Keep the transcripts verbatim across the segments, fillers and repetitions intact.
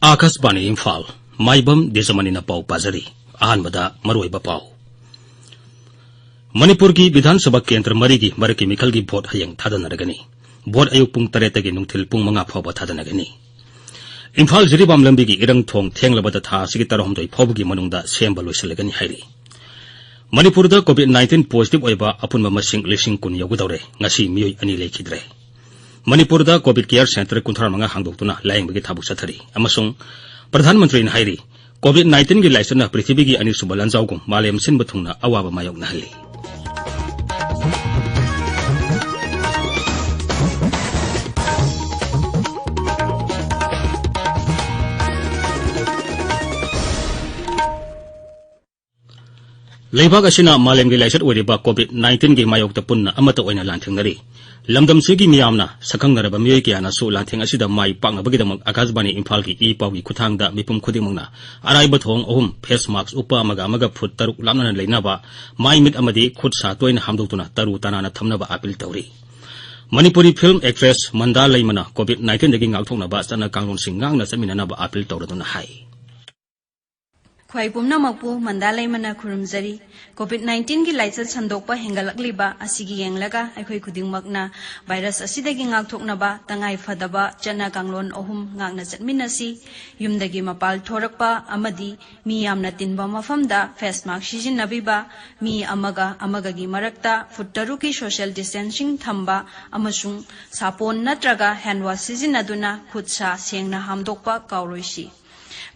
ꯑꯥꯀꯥꯁꯕꯥꯅꯤ ꯏꯝꯐꯥꯜ, ꯃꯥꯏꯕꯝ ꯗꯦꯖꯃꯅꯤꯅ ꯄꯥꯎ ꯄꯥꯖꯔꯤ꯫ ꯑꯍꯥꯟꯕꯗ ꯃꯔꯨꯑꯣꯏꯕ ꯄꯥꯎ꯫ ꯃꯅꯤꯄꯨꯔꯒꯤ ꯕꯤꯙꯥꯟ ꯁꯚꯥ ꯀꯦꯟꯗ꯭ꯔ ꯃꯔꯤꯒꯤ ꯃꯔꯛꯀꯤ ꯃꯤꯈꯜꯒꯤ ꯚꯣꯠ ꯍꯌꯦꯡ ꯊꯥꯗꯅꯔꯒꯅꯤ꯫ ꯚꯣꯠ ꯑꯌꯨꯛ ꯄꯨꯡ ꯇꯔꯦꯠꯇꯒꯤ ꯅꯨꯡꯊꯤꯜ ꯄꯨꯡ ꯃꯉꯥ ꯐꯥꯎꯕ ꯊꯥꯗꯅꯒꯅꯤ꯫ ꯏꯝꯐꯥꯜ ꯖꯤꯔꯤꯕꯥꯝ ꯂꯝꯕꯤꯒꯤ ꯏꯔꯪ ꯊꯣꯡ ꯊꯦꯡꯂꯕꯗ ꯊꯥ ꯑꯁꯤꯒꯤ ꯇꯔꯥꯍꯨꯝꯗꯣꯏ ꯐꯥꯎꯕꯒꯤ ꯃꯅꯨꯡꯗ ꯁꯦꯝꯕ ꯂꯣꯏꯁꯤꯜꯂꯒꯅꯤ ꯍꯥꯏꯔꯤ꯫ ꯃꯅꯤꯄꯨꯔꯗ COVID nineteen positive ꯑꯣꯏꯕ ꯑꯄꯨꯟꯕ ꯃꯁꯤꯡ ꯂꯤꯁꯤꯡ ꯀꯨꯟ ꯌꯧꯒꯗꯧꯔꯦ꯫ ꯉꯁꯤ ꯃꯤꯑꯣꯏ ꯑꯅꯤ ꯂꯩꯈꯤꯗ꯭ꯔꯦ꯫ ꯃꯅꯤꯄꯨꯔꯗ COVID care centre ꯀꯨꯟꯊ꯭ꯔꯥ ꯃꯉꯥ ꯍꯥꯡꯗꯣꯛꯇꯨꯅ ꯂꯥꯌꯦꯡꯕꯒꯤ ꯊꯕꯛ ꯆꯠꯊꯔꯤ ꯑꯃꯁꯨꯡ ꯄ꯭ꯔꯙꯥꯟ ꯃꯟꯇ꯭ꯔꯤꯅ ꯍꯥꯏꯔꯤ, COVID nineteenꯒꯤ ꯂꯥꯏꯆꯠꯅ ꯄ꯭ꯔꯤꯊꯤꯕꯤꯒꯤ ꯑꯅꯤꯁꯨꯕ ꯂꯥꯟꯖꯥꯎꯒꯨꯝ ꯃꯥꯂꯦꯝ ꯁꯤꯟꯕ ꯊꯨꯡꯅ ꯑꯋꯥꯕ ꯃꯥꯌꯣꯛꯅꯍꯜꯂꯤ꯫ ꯂꯩꯕꯥꯛ ꯑꯁꯤꯅ ꯃꯥꯂꯦꯝꯒꯤ ꯂꯥꯏꯆꯠ ꯑꯣꯏꯔꯤꯕ COVID nineteenꯒꯤ ꯃꯥꯌꯣꯛꯇ ꯄꯨꯟꯅ ꯑꯃꯠꯇ ꯑꯣꯏꯅ ꯂꯥꯟꯊꯦꯡꯅꯔꯤ꯫ ꯂꯝꯗꯝꯁꯤꯒꯤ ꯃꯤꯌꯥꯝꯅ ꯁꯛꯈꯪꯅꯔꯕ ꯃꯤꯑꯣꯏ ꯀꯌꯥꯅꯁꯨ ꯂꯥꯟꯊꯦꯡ ꯑꯁꯤꯗ ꯃꯥꯏ ꯄꯥꯛꯅꯕꯒꯤꯗꯃꯛ ꯑꯀꯥꯁꯕꯥꯅꯤ ꯏꯝꯐꯥꯜꯒꯤ ꯏ ꯄꯥꯎꯒꯤ ꯈꯨꯠꯊꯥꯡꯗ ꯃꯤꯄꯨꯝ ꯈꯨꯗꯤꯡꯃꯛꯅ ꯑꯔꯥꯏꯕ ꯊꯧꯑꯣꯡ ꯑꯍꯨꯝ, face mask ꯎꯞꯄ ꯑꯃꯒ ꯑꯃꯒ ꯐꯨꯠ ꯇꯔꯨꯛ ꯂꯥꯞꯅꯅ ꯂꯩꯅꯕ, ꯃꯥꯏ ꯃꯤꯠ ꯑꯃꯗꯤ ꯈꯨꯠ ꯁꯥ ꯇꯣꯏꯅ ꯍꯥꯝꯗꯣꯛꯇꯨꯅ ꯇꯔꯨ ꯇꯅꯥꯟꯅ ꯊꯝꯅꯕ ꯑꯥꯄꯤꯜ ꯇꯧꯔꯤ꯫ ꯃꯅꯤꯄꯨꯔꯤ film actress ꯃꯟꯗꯥ ꯂꯩꯃꯅ COVID nineteenꯗꯒꯤ ꯉꯥꯛꯊꯣꯛꯅꯕ ꯆꯠꯅ ꯀꯥꯡꯂꯣꯟꯁꯤꯡ ꯉꯥꯛꯅ ꯆꯠꯃꯤꯟꯅꯅꯕ ꯑꯥꯄꯤꯜ ꯇꯧꯔꯗꯨꯅ ꯍꯥꯏ꯫ ꯈ꯭ꯋꯥꯏ ꯄꯨꯝꯅꯃꯛꯄꯨ ꯃꯟꯗꯥ ꯂꯩꯃꯅ ꯈꯨꯔꯨꯝꯖꯔꯤ꯫ COVID nineteenꯒꯤ ꯂꯥꯏꯆꯠ ꯁꯟꯗꯣꯛꯄ ꯍꯦꯟꯒꯠꯂꯛꯂꯤꯕ ꯑꯁꯤꯒꯤ ꯌꯦꯡꯂꯒ ꯑꯩꯈꯣꯏ ꯈꯨꯗꯤꯡꯃꯛꯅ virus ꯑꯁꯤꯗꯒꯤ ꯉꯥꯛꯊꯣꯛꯅꯕ ꯇꯉꯥꯏ ꯐꯗꯕ ꯆꯠꯅ ꯀꯥꯡꯂꯣꯟ ꯑꯍꯨꯝ ꯉꯥꯛꯅ ꯆꯠꯃꯤꯟꯅꯁꯤ꯫ ꯌꯨꯝꯗꯒꯤ ꯃꯄꯥꯜ ꯊꯣꯔꯛꯄ ꯑꯃꯗꯤ ꯃꯤ ꯌꯥꯝꯅ ꯇꯤꯟꯕ ꯃꯐꯝꯗ face mask ꯁꯤꯖꯤꯟꯅꯕꯤꯕ, ꯃꯤ ꯑꯃꯒ ꯑꯃꯒꯒꯤ ꯃꯔꯛꯇ ꯐꯨꯠ ꯇꯔꯨꯛꯀꯤ social distancing ꯊꯝꯕ ꯑꯃꯁꯨꯡ ꯁꯥꯄꯣꯟ ꯅꯠꯇ꯭ꯔꯒ hand wash ꯁꯤꯖꯤꯟꯅꯗꯨꯅ ꯈꯨꯠ ꯁꯥ ꯁꯦꯡꯅ ꯍꯥꯝꯗꯣꯛꯄ ꯀꯥꯎꯔꯣꯏꯁꯤ꯫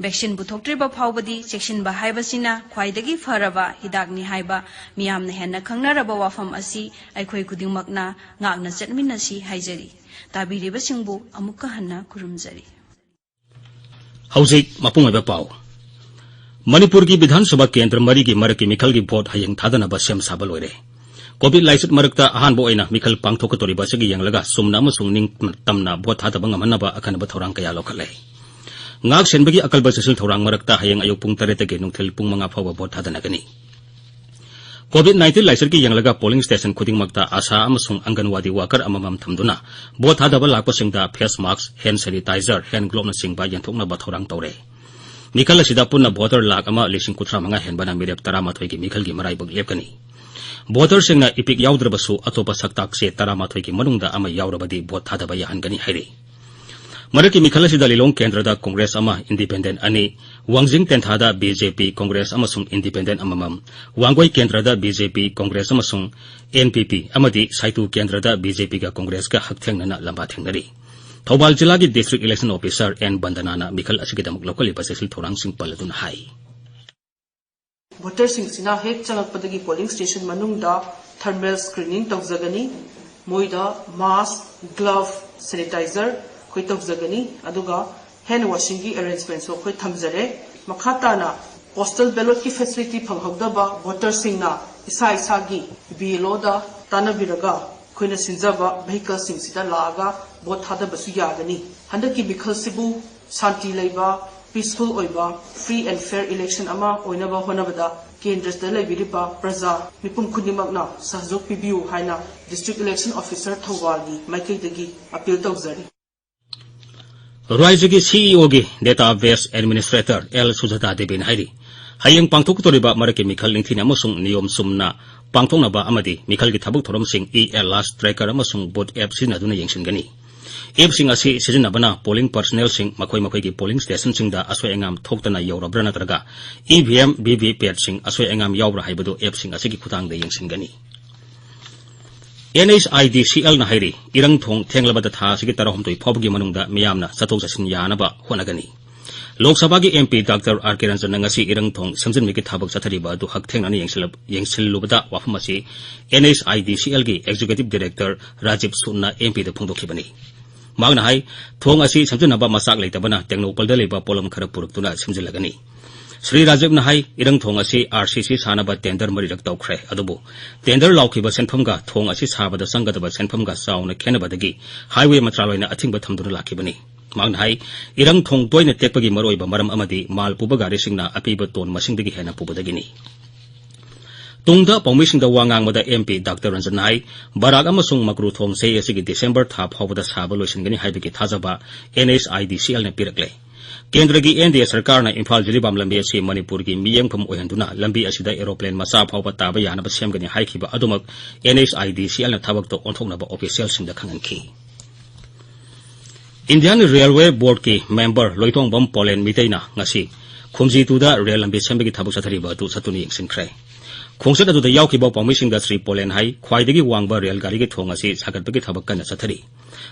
Vaccine ꯄꯨꯊꯣꯛꯇ꯭ꯔꯤꯕ ꯐꯥꯎꯕꯗꯤ ꯆꯦꯛꯁꯤꯟꯕ ꯍꯥꯏꯕꯁꯤꯅ ꯈ꯭ꯋꯥꯏꯗꯒꯤ ꯐꯔꯕ ꯍꯤꯗꯥꯛꯅꯤ ꯍꯥꯏꯕ ꯃꯤꯌꯥꯝꯅ ꯍꯦꯟꯅ ꯈꯪꯅꯔꯕ ꯋꯥꯐꯝ ꯑꯁꯤ ꯑꯩꯈꯣꯏ ꯈꯨꯗꯤꯡꯃꯛꯅ ꯉꯥꯛꯅ ꯆꯠꯃꯤꯟꯅꯁꯤ ꯍꯥꯏꯖꯔꯤ꯫ ꯇꯥꯕꯤꯔꯤꯕꯁꯤꯡꯕꯨ ꯑꯃꯨꯛꯀ ꯍꯟꯅ ꯈꯨꯔꯨꯝꯖꯔꯤ꯫ ꯍꯧꯖꯤꯛ ꯃꯄꯨꯡ ꯑꯣꯏꯕ ꯄꯥꯎ꯫ ꯃꯅꯤꯄꯨꯔꯒꯤ ꯕꯤꯙꯥꯟ ꯁꯚꯥ ꯀꯦꯟꯗ꯭ꯔ ꯃꯔꯤꯒꯤ ꯃꯔꯛꯀꯤ ꯃꯤꯈꯜꯒꯤ ꯚꯣꯠ ꯍꯌꯦꯡ ꯊꯥꯗꯅꯕ ꯁꯦꯝ ꯁꯥꯕ ꯂꯣꯏꯔꯦ꯫ COVID ꯂꯥꯏꯆꯠ ꯃꯔꯛꯇ ꯑꯍꯥꯟꯕ ꯑꯣꯏꯅ ꯃꯤꯈꯜ ꯄꯥꯡꯊꯣꯛꯀꯗꯧꯔꯤꯕ ꯑꯁꯤꯒꯤ ꯌꯦꯡꯂꯒ ꯆꯨꯝꯅ ꯑꯃꯁꯨꯡ ꯅꯤꯡꯇꯝꯅ ꯚꯣꯠ ꯊꯥꯗꯕ ꯉꯝꯍꯟꯅꯕ ꯑꯀꯟꯕ ꯊꯧꯔꯥꯡ ꯀꯌꯥ ꯂꯧꯈꯠꯂꯦ꯫ ꯉꯥꯛ ꯁꯦꯟꯕꯒꯤ ꯑꯀꯜꯕ ꯆꯦꯟꯁꯤꯜ ꯊꯧꯔꯥꯡ ꯃꯔꯛꯇ ꯍꯌꯦꯡ ꯑꯌꯨꯛ ꯄꯨꯡ ꯇꯔꯦꯠꯇꯒꯤ ꯅꯨꯡꯊꯤꯜ ꯄꯨꯡ ꯃꯉꯥ ꯐꯥꯎꯕ ꯚꯣꯠ ꯊꯥꯗꯅꯒꯅꯤ꯫ COVID nineteen ꯂꯥꯏꯆꯠꯀꯤ ꯌꯦꯡꯂꯒ polling station ꯈꯨꯗꯤꯡꯃꯛꯇ ꯑꯥꯁꯥ ꯑꯃꯁꯨꯡ ꯑꯪꯒꯟꯋꯥꯗꯤ worker ꯑꯃꯃꯝ ꯊꯝꯗꯨꯅ vote ꯊꯥꯗꯕ ꯂꯥꯛꯄꯁꯤꯡꯗ face mask, hand sanitizer, hand gloveꯅꯆꯤꯡꯕ ꯌꯦꯟꯊꯣꯛꯅꯕ ꯊꯧꯔꯥꯡ ꯇꯧꯔꯦ꯫ ꯃꯤꯈꯜ ꯑꯁꯤꯗ ꯄꯨꯟꯅ voter ꯂꯥꯈ ꯑꯃ ꯂꯤꯁꯤꯡ ꯀꯨꯟꯊ꯭ꯔꯥ ꯃꯉꯥ ꯍꯦꯟꯕꯅ ꯃꯤꯔꯦꯞ ꯇꯔꯥꯃꯥꯊꯣꯏꯒꯤ ꯃꯤꯈꯜꯒꯤ ꯃꯔꯥꯏꯕꯛ ꯂꯦꯞꯀꯅꯤ꯫ Voterꯁꯤꯡꯅ EPIC ꯌꯥꯎꯗ꯭ꯔꯕꯁꯨ ꯑꯇꯣꯞꯄ ꯁꯛꯇꯥꯛ ꯆꯦ ꯇꯔꯥꯃꯥꯊꯣꯏꯒꯤ ꯃꯅꯨꯡꯗ ꯑꯃ ꯌꯥꯎꯔꯕꯗꯤ vote ꯊꯥꯗꯕ ꯌꯥꯍꯟꯒꯅꯤ ꯍꯥꯏꯔꯤ꯫ ꯃꯔꯛꯀꯤ ꯃꯤꯈꯜ ꯑꯁꯤꯗ ꯂꯤꯂꯣꯡ ꯀꯦꯟꯗ꯭ꯔꯗ Congress ꯑꯃ, independent ꯑꯅꯤ, ꯋꯥꯡꯖꯤꯡ ꯇꯦꯟꯊꯥꯗ BJP, Congress ꯑꯃꯁꯨꯡ independent ꯑꯃꯃꯝ, ꯋꯥꯡꯒꯣꯏ ꯀꯦꯟꯗ꯭ꯔꯗ BJP, Congress ꯑꯃꯁꯨꯡ NPP ꯑꯃꯗꯤ ꯁꯥꯏꯇꯨ ꯀꯦꯟꯗ꯭ꯔꯗ BJPꯒ Congressꯀ ꯍꯛꯊꯦꯡꯅꯅ ꯂꯝꯕꯥ ꯊꯦꯡꯅꯔꯤ꯫ ꯊꯧꯕꯥꯜ ꯖꯤꯂꯥꯒꯤ District Election Officer N ꯕꯟꯗꯅꯥꯅ ꯃꯤꯈꯜ ꯑꯁꯤꯒꯤꯗꯃꯛ ꯂꯧꯈꯠꯂꯤꯕ ꯆꯦꯛꯁꯤꯜ ꯊꯧꯔꯥꯡꯁꯤꯡ ꯄꯜꯂꯗꯨꯅ ꯍꯥꯏ꯫ Voterꯁꯤꯡꯁꯤꯅ ꯍꯦꯛ ꯆꯪꯂꯛꯄꯗꯒꯤ polling station ꯃꯅꯨꯡꯗ thermal screening ꯇꯧꯖꯒꯅꯤ꯫ ꯃꯣꯏꯗ mask, glove, sanitizer ꯑꯩꯈꯣꯏ ꯇꯧꯖꯒꯅꯤ꯫ ꯑꯗꯨꯒ hand washingꯒꯤ arrangementꯁꯨ ꯑꯩꯈꯣꯏ ꯊꯝꯖꯔꯦ꯫ ꯃꯈꯥ ꯇꯥꯅ postal ballotꯀꯤ facility ꯐꯪꯍꯧꯗꯕ voterꯁꯤꯡꯅ ꯏꯁꯥ ꯏꯁꯥꯒꯤ BLOꯗ ꯇꯥꯟꯅꯕꯤꯔꯒ ꯑꯩꯈꯣꯏꯅ ꯁꯤꯟꯖꯕ vehicleꯁꯤꯡꯁꯤꯗ ꯂꯥꯛꯑꯒ vote ꯊꯥꯗꯕꯁꯨ ꯌꯥꯒꯅꯤ꯫ ꯍꯟꯗꯛꯀꯤ ꯃꯤꯈꯜꯁꯤꯕꯨ ꯁꯥꯟꯇꯤ ꯂꯩꯕ, peaceful ꯑꯣꯏꯕ, free and fair election ꯑꯃ ꯑꯣꯏꯅꯕ ꯍꯣꯠꯅꯕꯗ ꯀꯦꯟꯗ꯭ꯔꯗ ꯂꯩꯕꯤꯔꯤꯕ ꯄ꯭ꯔꯖꯥ ꯃꯤꯄꯨꯝ ꯈꯨꯗꯤꯡꯃꯛꯅ ꯁꯍꯌꯣꯒ ꯄꯤꯕꯤꯌꯨ ꯍꯥꯏꯅ District Election Officer ꯊꯧꯕꯥꯜꯒꯤ ꯃꯥꯏꯀꯩꯗꯒꯤ appeal ꯇꯧꯖꯔꯤ꯫ ꯔꯥꯏꯖ꯭ꯌꯒꯤ CEOꯒꯤ database administrator L ꯁꯨꯖꯥꯇꯥ ꯗꯦꯕꯤꯅ ꯍꯥꯏꯔꯤ, ꯍꯌꯦꯡ ꯄꯥꯡꯊꯣꯛꯀꯗꯧꯔꯤꯕ ꯃꯔꯛꯀꯤ ꯃꯤꯈꯜ ꯅꯤꯡꯊꯤꯅ ꯑꯃꯁꯨꯡ ꯅꯤꯌꯣꯝ ꯆꯨꯝꯅ ꯄꯥꯡꯊꯣꯛꯅꯕ ꯑꯃꯗꯤ ꯃꯤꯈꯜꯒꯤ ꯊꯕꯛ ꯊꯧꯔꯝꯁꯤꯡ E-ALAS tracker ꯑꯃꯁꯨꯡ Booth app ꯁꯤꯖꯤꯟꯅꯗꯨꯅ ꯌꯦꯡꯁꯤꯟꯒꯅꯤ꯫ Appꯁꯤꯡ ꯑꯁꯤ ꯁꯤꯖꯤꯟꯅꯕꯅ polling personnelꯁꯤꯡ ꯃꯈꯣꯏ ꯃꯈꯣꯏꯒꯤ polling stationꯁꯤꯡꯗ ꯑꯁꯣꯏ ꯑꯉꯥꯝ ꯊꯣꯛꯇꯅ ꯌꯧꯔꯕ꯭ꯔꯥ ꯅꯠꯇ꯭ꯔꯒ EVM, VVPATꯁꯤꯡ ꯑꯁꯣꯏ ꯑꯉꯥꯝ ꯌꯥꯎꯕ꯭ꯔꯥ ꯍꯥꯏꯕꯗꯨ appꯁꯤꯡ ꯑꯁꯤꯒꯤ ꯈꯨꯠꯊꯥꯡꯗ ꯌꯦꯡꯁꯤꯟꯒꯅꯤ꯫ NHIDCLꯅ ꯍꯥꯏꯔꯤ, ꯏꯔꯪ ꯊꯣꯡ ꯊꯦꯡꯂꯕꯗ ꯊꯥ ꯑꯁꯤꯒꯤ ꯇꯔꯥꯍꯨꯝꯗꯣꯏ ꯐꯥꯎꯕꯒꯤ ꯃꯅꯨꯡꯗ ꯃꯤꯌꯥꯝꯅ ꯆꯠꯊꯣꯛ ꯆꯠꯁꯤꯟ ꯌꯥꯅꯕ ꯍꯣꯠꯅꯒꯅꯤ꯫ ꯂꯣꯛ ꯁꯚꯥꯒꯤ MP Doctor R ꯀꯤꯔꯟꯖꯟꯅ ꯉꯁꯤ ꯏꯔꯪ ꯊꯣꯡ ꯁꯦꯝꯖꯤꯟꯕꯒꯤ ꯊꯕꯛ ꯆꯠꯊꯔꯤꯕ ꯑꯗꯨ ꯍꯛꯊꯦꯡꯅꯅ ꯌꯦꯡꯁꯤꯜꯂ-, ꯌꯦꯡꯁꯤꯜꯂꯨꯕꯗ ꯋꯥꯐꯝ ꯑꯁꯤ NHIDCLꯒꯤ Executive Director ꯔꯥꯖꯤꯕ ꯁꯨꯗꯅ MPꯗ ꯐꯣꯡꯗꯣꯛꯈꯤꯕꯅꯤ꯫ ꯃꯍꯥꯛꯅ ꯍꯥꯏ, ꯊꯣꯡ ꯑꯁꯤ ꯁꯦꯝꯖꯤꯟꯅꯕ ꯃꯆꯥꯛ ꯂꯩꯇꯕꯅ ꯇꯦꯡꯅꯧꯄꯜꯗ ꯂꯩꯕ ꯄꯣꯠꯂꯝ ꯈꯔ ꯄꯨꯔꯛꯇꯨꯅ ꯁꯦꯝꯖꯤꯜꯂꯒꯅꯤ꯫ ꯁ꯭ꯔꯤ ꯔꯥꯖꯤꯕꯅ ꯍꯥꯏ, ꯏꯔꯪ ꯊꯣꯡ ꯑꯁꯤ RCC ꯁꯥꯅꯕ tender ꯃꯔꯤꯔꯛ ꯇꯧꯈ꯭ꯔꯦ, ꯑꯗꯨꯕꯨ tender ꯂꯥꯎꯈꯤꯕ ꯁꯦꯟꯐꯝꯒ ꯊꯣꯡ ꯑꯁꯤ ꯁꯥꯕꯗ ꯆꯪꯒꯗꯕ ꯁꯦꯟꯐꯝꯒ ꯆꯥꯎꯅ ꯈꯦꯠꯅꯕꯗꯒꯤ highway ꯃꯟꯇ꯭ꯔꯥꯂꯣꯏꯅ ꯑꯊꯤꯡꯕ ꯊꯝꯗꯨꯅ ꯂꯥꯛꯈꯤꯕꯅꯤ꯫ ꯃꯍꯥꯛꯅ ꯍꯥꯏ, ꯏꯔꯪ ꯊꯣꯡ ꯇꯣꯏꯅ ꯇꯦꯛꯄꯒꯤ ꯃꯔꯨꯑꯣꯏꯕ ꯃꯔꯝ ꯑꯃꯗꯤ ꯃꯥꯜ ꯄꯨꯕ ꯒꯥꯔꯤꯁꯤꯡꯅ ꯑꯄꯤꯕ ꯇꯣꯟ ꯃꯁꯤꯡꯗꯒꯤ ꯍꯦꯟꯅ ꯄꯨꯕꯗꯒꯤꯅꯤ꯫ ꯇꯨꯡꯗ ꯄꯥꯎꯃꯤꯁꯤꯡꯗ ꯋꯥ ꯉꯥꯡꯕꯗ ꯑꯦꯝ ꯄꯤ ꯗꯥꯛꯇꯔ ꯔꯟꯖꯟꯅ ꯍꯥꯏ, ꯕꯔꯥꯛ ꯑꯃꯁꯨꯡ ꯃꯀ꯭ꯔꯨ ꯊꯣꯡ ꯆꯍꯤ ꯑꯁꯤꯒꯤ ꯗꯤꯁꯦꯝꯕꯔ ꯊꯥ ꯐꯥꯎꯕꯗ ꯁꯥꯕ ꯂꯣꯏꯁꯤꯟꯒꯅꯤ ꯍꯥꯏꯕꯒꯤ ꯊꯥꯖꯕ ꯑꯦꯟ ꯑꯩꯆ ꯑꯥꯏ ꯗꯤ ꯁꯤ ꯑꯦꯜꯅ ꯄꯤꯔꯛꯂꯦ꯫ ꯀꯦꯟꯗ꯭ꯔꯒꯤ ꯑꯦꯟ ꯗꯤ ꯑꯦ ꯁꯔꯀꯥꯔꯅ ꯏꯝꯐꯥꯜ ꯖꯤꯔꯤꯕꯥꯝ ꯂꯝꯕꯤ ꯑꯁꯤ ꯃꯅꯤꯄꯨꯔꯒꯤ ꯃꯤꯠꯌꯦꯡꯐꯝ ꯑꯣꯏꯍꯟꯗꯨꯅ ꯂꯝꯕꯤ ꯑꯁꯤꯗ ꯑꯦꯔꯣꯄ꯭ꯂꯦꯟ ꯃꯆꯥ ꯐꯥꯎꯕ ꯇꯥꯕ ꯌꯥꯅꯕ ꯁꯦꯝꯒꯅꯤ ꯍꯥꯏꯈꯤꯕ ꯑꯗꯨꯃꯛ ꯑꯦꯟ ꯑꯩꯆ ꯑꯥꯏ ꯗꯤ ꯁꯤ ꯑꯦꯜꯅ ꯊꯕꯛꯇ ꯑꯣꯟꯊꯣꯛꯅꯕ ꯑꯣꯐꯤꯁꯤꯌꯦꯜꯁꯤꯡꯗ ꯈꯪꯍꯟꯈꯤ꯫ ꯏꯟꯗꯤꯌꯥꯟ ꯔꯦꯜꯋꯦ ꯕꯣꯔꯗꯀꯤ ꯃꯦꯝꯕꯔ ꯂꯣꯏꯇꯣꯡꯕꯝ ꯄꯣꯂꯦꯟ ꯃꯤꯇꯩꯅ ꯉꯁꯤ ꯈꯨꯝꯖꯤ ꯇꯨꯗ ꯔꯦꯜ ꯂꯝꯕꯤ ꯁꯦꯝꯕꯒꯤ ꯊꯕꯛ ꯆꯠꯊꯔꯤꯕ ꯑꯗꯨ ꯆꯠꯇꯨꯅ ꯌꯦꯡꯁꯤꯟꯈ꯭ꯔꯦ꯫ ꯈꯣꯡꯆꯠ ꯑꯗꯨꯗ ꯌꯥꯎꯈꯤꯕ ꯄꯥꯎꯃꯤꯁꯤꯡꯗ ꯁ꯭ꯔꯤ ꯄꯣꯂꯦꯟ ꯍꯥꯏ, ꯈ꯭ꯋꯥꯏꯗꯒꯤ ꯋꯥꯡꯕ ꯔꯦꯜ ꯒꯥꯔꯤꯒꯤ ꯊꯣꯡ ꯑꯁꯤ ꯁꯥꯒꯠꯄꯒꯤ ꯊꯕꯛ ꯀꯟꯅ ꯆꯠꯊꯔꯤ꯫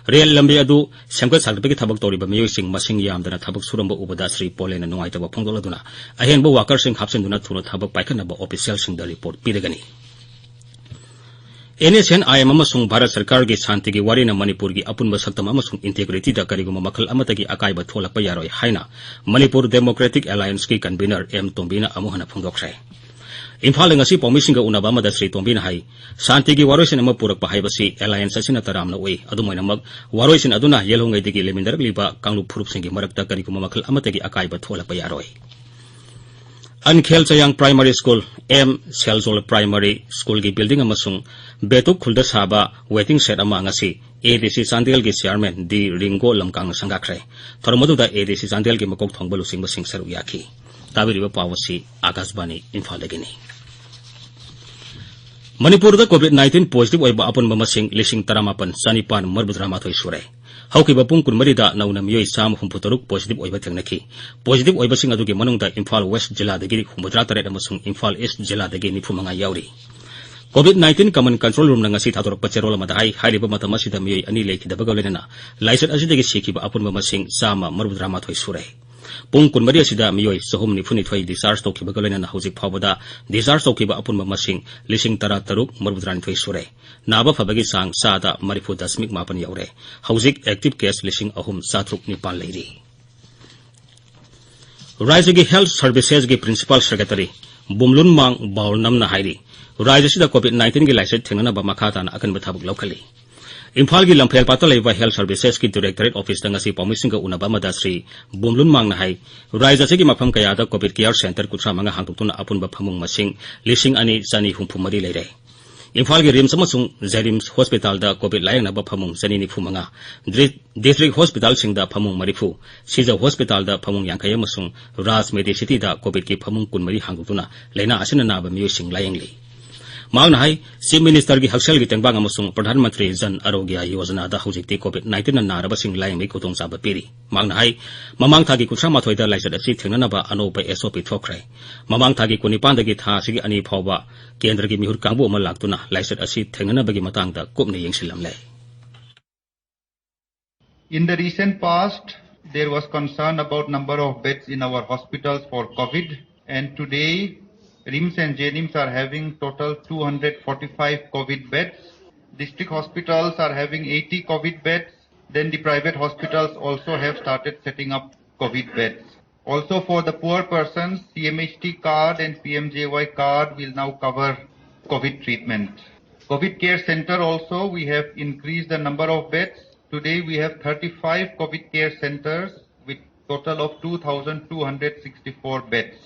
ꯔꯦꯜ ꯂꯝꯕꯤ ꯑꯗꯨ ꯁꯦꯝꯒꯠ ꯁꯥꯒꯠꯄꯒꯤ ꯊꯕꯛ ꯇꯧꯔꯤꯕ ꯃꯤꯑꯣꯏꯁꯤꯡ ꯃꯁꯤꯡ ꯌꯥꯝꯗꯅ ꯊꯕꯛ ꯁꯨꯔꯝꯕ ꯎꯕꯗ ꯁ꯭ꯔꯤ ꯄꯣꯂꯦꯟꯅ ꯅꯨꯡꯉꯥꯏꯇꯕ ꯐꯣꯡꯗꯣꯛꯂꯗꯨꯅ ꯑꯍꯦꯟꯕ ꯋꯥꯀꯔꯁꯤꯡ ꯍꯥꯞꯆꯤꯟꯗꯨꯅ ꯊꯨꯅ ꯊꯕꯛ ꯄꯥꯏꯈꯠꯅꯕ ꯑꯣꯐꯤꯁꯤꯌꯦꯜꯁꯤꯡꯗ ꯔꯤꯄꯣꯔꯠ ꯄꯤꯔꯒꯅꯤ꯫ N S N I M ꯑꯃꯁꯨꯡ ꯚꯥꯔꯠ ꯁꯔꯀꯥꯔꯒꯤ ꯁꯥꯟꯇꯤꯒꯤ ꯋꯥꯔꯤꯅ ꯃꯅꯤꯄꯨꯔꯒꯤ ꯑꯄꯨꯟꯕ ꯁꯛꯇꯝ ꯑꯃꯁꯨꯡ ꯏꯟꯇꯦꯒ꯭ꯔꯤꯇꯤꯗ ꯀꯔꯤꯒꯨꯝꯕ ꯃꯈꯜ ꯑꯃꯠꯇꯒꯤ ꯑꯀꯥꯏꯕ ꯊꯣꯛꯂꯛꯄ ꯌꯥꯔꯣꯏ ꯍꯥꯏꯅ ꯃꯅꯤꯄꯨꯔ ꯗꯦꯃꯣꯀ꯭ꯔꯦꯇꯤꯛ ꯑꯦꯂꯥꯏꯟꯁꯀꯤ ꯀꯟꯚꯤꯅꯔ ꯑꯦꯝ ꯇꯣꯝꯕꯤꯅ ꯑꯃꯨꯛ ꯍꯟꯅ ꯐꯣꯡꯗꯣꯛꯈ꯭ꯔꯦ꯫ ꯏꯝꯐꯥꯜꯗ ꯉꯁꯤ ꯄꯥꯎꯃꯤꯁꯤꯡꯒ ꯎꯅꯕ ꯑꯃꯗ ꯁ꯭ꯔꯤ ꯇꯣꯝꯕꯤꯅ ꯍꯥꯏ, ꯁꯥꯟꯇꯤꯒꯤ ꯋꯥꯔꯣꯏꯁꯤꯟ ꯑꯃ ꯄꯨꯔꯛꯄ ꯍꯥꯏꯕꯁꯤ ꯑꯦꯂꯥꯏꯟꯁ ꯑꯁꯤꯅ ꯇꯔꯥꯝꯅ ꯎꯏ꯫ ꯑꯗꯨꯝ ꯑꯣꯏꯅꯃꯛ, ꯋꯥꯔꯣꯏꯁꯤꯟ ꯑꯗꯨꯅ ꯌꯦꯜꯍꯧꯉꯩꯗꯒꯤ ꯂꯩꯃꯤꯟꯅꯔꯛꯂꯤꯕ ꯀꯥꯡꯂꯨꯞ ꯐꯨꯔꯨꯞꯁꯤꯡꯒꯤ ꯃꯔꯛꯇ ꯀꯔꯤꯒꯨꯝꯕ ꯃꯈꯜ ꯑꯃꯠꯇꯒꯤ ꯑꯀꯥꯏꯕ ꯊꯣꯛꯍꯜꯂꯛꯄ ꯌꯥꯔꯣꯏ꯫ ꯑꯟꯈꯦꯜ ꯆꯌꯥꯡ ꯄ꯭ꯔꯥꯏꯃꯥꯔꯤ ꯁ꯭ꯀꯨꯜ, ꯑꯦꯝ ꯁꯦꯜꯖꯣꯜ ꯄ꯭ꯔꯥꯏꯃꯥꯔꯤ ꯁ꯭ꯀꯨꯜꯒꯤ ꯕꯤꯜꯗꯤꯡ ꯑꯃꯁꯨꯡ ꯕꯦꯇꯨꯛ ꯈꯨꯜꯗ ꯁꯥꯕ ꯋꯦꯇꯤꯡ ꯁꯦꯗ ꯑꯃ ꯉꯁꯤ ꯑꯦ ꯗꯤ ꯁꯤ ꯆꯥꯟꯗꯦꯜꯒꯤ ꯆꯤꯌꯥꯔꯃꯦꯟ ꯗꯤ ꯔꯤꯡꯒꯣ ꯂꯝꯀꯥꯡꯅ ꯁꯪꯒꯥꯈ꯭ꯔꯦ꯫ ꯊꯧꯔꯝ ꯑꯗꯨꯗ ꯑꯦ ꯗꯤ ꯁꯤ ꯆꯥꯟꯗꯦꯜꯒꯤ ꯃꯀꯣꯛ ꯊꯣꯡꯕ ꯂꯨꯆꯤꯡꯕꯁꯤꯡ ꯁꯔꯨꯛ ꯌꯥꯈꯤ꯫ ꯇꯥꯕꯤꯔꯤꯕ ꯄꯥꯎ ꯑꯁꯤ ꯑꯥꯀꯥꯁꯕꯥꯅꯤ ꯏꯝꯐꯥꯜꯗꯒꯤꯅꯤ꯫ ꯃꯅꯤꯄꯨꯔꯗ ꯀꯣꯚꯤꯗ ꯅꯥꯏꯟꯇꯤꯟ ꯄꯣꯖꯤꯇꯤꯚ ꯑꯣꯏꯕ ꯑꯄꯨꯟꯕ ꯃꯁꯤꯡ ꯂꯤꯁꯤꯡ ꯇꯔꯥꯃꯥꯄꯟ ꯆꯅꯤꯄꯥꯟ ꯃꯔꯤꯐꯨꯇꯔꯥꯃꯥꯊꯣꯏ ꯁꯨꯔꯦ꯫ ꯍꯧꯈꯤꯕ ꯄꯨꯡ ꯀꯨꯟꯃꯔꯤꯗ ꯅꯧꯅ ꯃꯤꯑꯣꯏ ꯆꯥꯝꯃ ꯍꯨꯝꯐꯨꯇꯔꯨꯛ ꯄꯣꯖꯤꯇꯤꯚ ꯑꯣꯏꯕ ꯊꯦꯡꯅꯈꯤ꯫ ꯄꯣꯖꯤꯇꯤꯚ ꯑꯣꯏꯕꯁꯤꯡ ꯑꯗꯨꯒꯤ ꯃꯅꯨꯡꯗ ꯏꯝꯐꯥꯜ ꯋꯦꯁ ꯖꯤꯂꯥꯗꯒꯤ ꯍꯨꯝꯐꯨꯇꯔꯥ ꯇꯔꯦꯠ ꯑꯃꯁꯨꯡ ꯏꯝꯐꯥꯜ ꯏꯁ ꯖꯤꯂꯥꯗꯒꯤ ꯅꯤꯐꯨ ꯃꯉꯥ ꯌꯥꯎꯔꯤ꯫ ꯀꯣꯚꯤꯗ ꯅꯥꯏꯟꯇꯤꯟ ꯀꯃꯟ ꯀꯟꯇ꯭ꯔꯣꯜ ꯔꯨꯝꯅ ꯉꯁꯤ ꯊꯥꯗꯣꯔꯛꯄ ꯆꯦꯔꯣꯜ ꯑꯃꯗ ꯍꯥꯏ, ꯍꯥꯏꯔꯤꯕ ꯃꯇꯝ ꯑꯁꯤꯗ ꯃꯤꯑꯣꯏ ꯑꯅꯤ ꯂꯩꯈꯤꯗꯕꯒ ꯂꯣꯏꯅꯅ ꯂꯥꯏꯆꯠ ꯑꯁꯤꯗꯒꯤ ꯁꯤꯈꯤꯕ ꯑꯄꯨꯟꯕ ꯃꯁꯤꯡ ꯆꯥꯝꯃ ꯃꯔꯤꯐꯨꯇꯔꯥꯃꯥꯊꯣꯏ ꯁꯨꯔꯦ꯫ ꯄꯨꯡ ꯀꯨꯟꯃꯔꯤ ꯑꯁꯤꯗ ꯃꯤꯑꯣꯏ ꯆꯍꯨꯝ ꯅꯤꯐꯨꯅꯤꯊꯣꯏ ꯗꯤꯁꯆꯥꯔꯖ ꯇꯧꯈꯤꯕꯒ ꯂꯣꯏꯅꯅ ꯍꯧꯖꯤꯛ ꯐꯥꯎꯕꯗ ꯗꯤꯁꯆꯥꯔꯖ ꯇꯧꯈꯤꯕ ꯑꯄꯨꯟꯕ ꯃꯁꯤꯡ ꯂꯤꯁꯤꯡ ꯇꯔꯥ ꯇꯔꯨꯛ ꯃꯔꯤꯐꯨꯇꯔꯥꯅꯤꯊꯣꯏ ꯁꯨꯔꯦ꯫ ꯅꯥꯕ ꯐꯕꯒꯤ ꯆꯥꯡ ꯆꯥꯗ ꯃꯔꯤꯐꯨ ꯗꯁꯃꯤꯛ ꯃꯥꯄꯟ ꯌꯧꯔꯦ꯫ ꯍꯧꯖꯤꯛ ꯑꯦꯛꯇꯤꯚ ꯀꯦꯁ ꯂꯤꯁꯤꯡ ꯑꯍꯨꯝ ꯆꯥꯇ꯭ꯔꯨꯛ ꯅꯤꯄꯥꯟ ꯂꯩꯔꯤ꯫ ꯔꯥꯖ꯭ꯌꯒꯤ ꯍꯦꯜꯊ ꯁꯔꯚꯤꯁꯦꯁꯒꯤ ꯄ꯭ꯔꯤꯟꯁꯤꯄꯥꯜ ꯁꯦꯀ꯭ꯔꯦꯇꯔꯤ ꯕꯨꯝꯂꯨꯟꯃꯥꯡ ꯕꯥꯎꯜꯅꯝꯅ ꯍꯥꯏꯔꯤ, ꯔꯥꯖ꯭ꯌ ꯑꯁꯤꯗ ꯀꯣꯚꯤꯗ ꯅꯥꯏꯟꯇꯤꯟꯒꯤ ꯂꯥꯏꯆꯠ ꯊꯦꯡꯅꯅꯕ ꯃꯈꯥ ꯇꯥꯅ ꯑꯀꯟꯕ ꯊꯕꯛ ꯂꯧꯈꯠꯂꯤ꯫ ꯏꯝꯐꯥꯜꯒꯤ ꯂꯝꯐꯦꯜꯄꯥꯠꯇ ꯂꯩꯕ Health Servicesꯀꯤ Directorate Officeꯇ ꯉꯁꯤ ꯄꯥꯎꯃꯤꯁꯤꯡꯒ ꯎꯅꯕ ꯑꯃꯗ ꯁ꯭ꯔꯤ ꯕꯣꯝꯂꯨꯟ ꯃꯥꯡꯅ ꯍꯥꯏ, ꯔꯥꯖ꯭ꯌ ꯑꯁꯤꯒꯤ ꯃꯐꯝ ꯀꯌꯥꯗ COVID care centre ꯀꯨꯟꯊ꯭ꯔꯥ ꯃꯉꯥ ꯍꯥꯡꯗꯣꯛꯇꯨꯅ ꯑꯄꯨꯟꯕ ꯐꯃꯨꯡ ꯃꯁꯤꯡ ꯂꯤꯁꯤꯡ ꯑꯅꯤ ꯆꯅꯤ ꯍꯨꯝꯐꯨ ꯃꯔꯤ ꯂꯩꯔꯦ꯫ ꯏꯝꯐꯥꯜꯒꯤ RIMS ꯑꯃꯁꯨꯡ JNIMS Hospitalꯗ COVID ꯂꯥꯌꯦꯡꯅꯕ ꯐꯃꯨꯡ ꯆꯅꯤ ꯅꯤꯐꯨ ꯃꯉꯥ, ꯗ꯭ꯔꯤ-, District Hospitalꯁꯤꯡꯗ ꯐꯃꯨꯡ ꯃꯔꯤꯐꯨ, ꯁꯤꯖ Hospitalꯗ ꯐꯃꯨꯡ ꯌꯥꯡꯈꯩ ꯑꯃꯁꯨꯡ Raj Medicityꯗ COVIDꯀꯤ ꯐꯃꯨꯡ ꯀꯨꯟꯃꯔꯤ ꯍꯥꯡꯗꯣꯛꯇꯨꯅ ꯂꯥꯏꯅꯥ ꯑꯁꯤꯅ ꯅꯥꯕ ꯃꯤꯑꯣꯏꯁꯤꯡ ꯂꯥꯌꯦꯡꯂꯤ꯫ ꯃꯍꯥꯛꯅ ꯍꯥꯏ, Chief Ministerꯒꯤ ꯍꯛꯁꯦꯜꯒꯤ ꯇꯦꯡꯕꯥꯡ ꯑꯃꯁꯨꯡ ꯄ꯭ꯔꯙꯥꯟ ꯃꯟꯇ꯭ꯔꯤ ꯖꯟ ꯑꯔꯣꯒ꯭ꯌ ꯌꯣꯖꯅꯥꯗ ꯍꯧꯖꯤꯛꯇꯤ COVID nineteenꯅ ꯅꯥꯔꯕꯁꯤꯡ ꯂꯥꯌꯦꯡꯕꯒꯤ ꯈꯨꯗꯣꯡꯆꯥꯕ ꯄꯤꯔꯤ꯫ ꯃꯍꯥꯛꯅ ꯍꯥꯏ, ꯃꯃꯥꯡ ꯊꯥꯒꯤ ꯀꯨꯟꯊ꯭ꯔꯥ ꯃꯥꯊꯣꯏꯗ ꯂꯥꯏꯆꯠ ꯑꯁꯤ ꯊꯦꯡꯅꯅꯕ ꯑꯅꯧꯕ SOP ꯊꯣꯛꯈ꯭ꯔꯦ꯫ ꯃꯃꯥꯡ ꯊꯥꯒꯤ ꯀꯨꯟꯅꯤꯄꯥꯟꯗꯒꯤ ꯊꯥ ꯑꯁꯤꯒꯤ ꯑꯅꯤ ꯐꯥꯎꯕ ꯀꯦꯟꯗ꯭ꯔꯒꯤ ꯃꯤꯍꯨꯠ ꯀꯥꯡꯕꯨ ꯑꯃ ꯂꯥꯛꯇꯨꯅ ꯂꯥꯏꯆꯠ ꯑꯁꯤ ꯊꯦꯡꯅꯅꯕꯒꯤ ꯃꯇꯥꯡꯗ ꯀꯨꯞꯅ ꯌꯦꯡꯁꯤꯜꯂꯝꯂꯦ꯫ In the recent past, there was concern about number of beds in our hospitals for COVID, and today, RIMS and JNIMS are having total two hundred forty-five COVID beds. District hospitals are having eighty COVID beds. Then the private hospitals also have started setting up COVID beds. Also, for the poor persons, CMHT card and PMJAY card will now cover COVID treatment. COVID care center also, we have increased the number of beds. Today, we have thirty-five COVID care centers with total of two thousand two hundred sixty-four beds.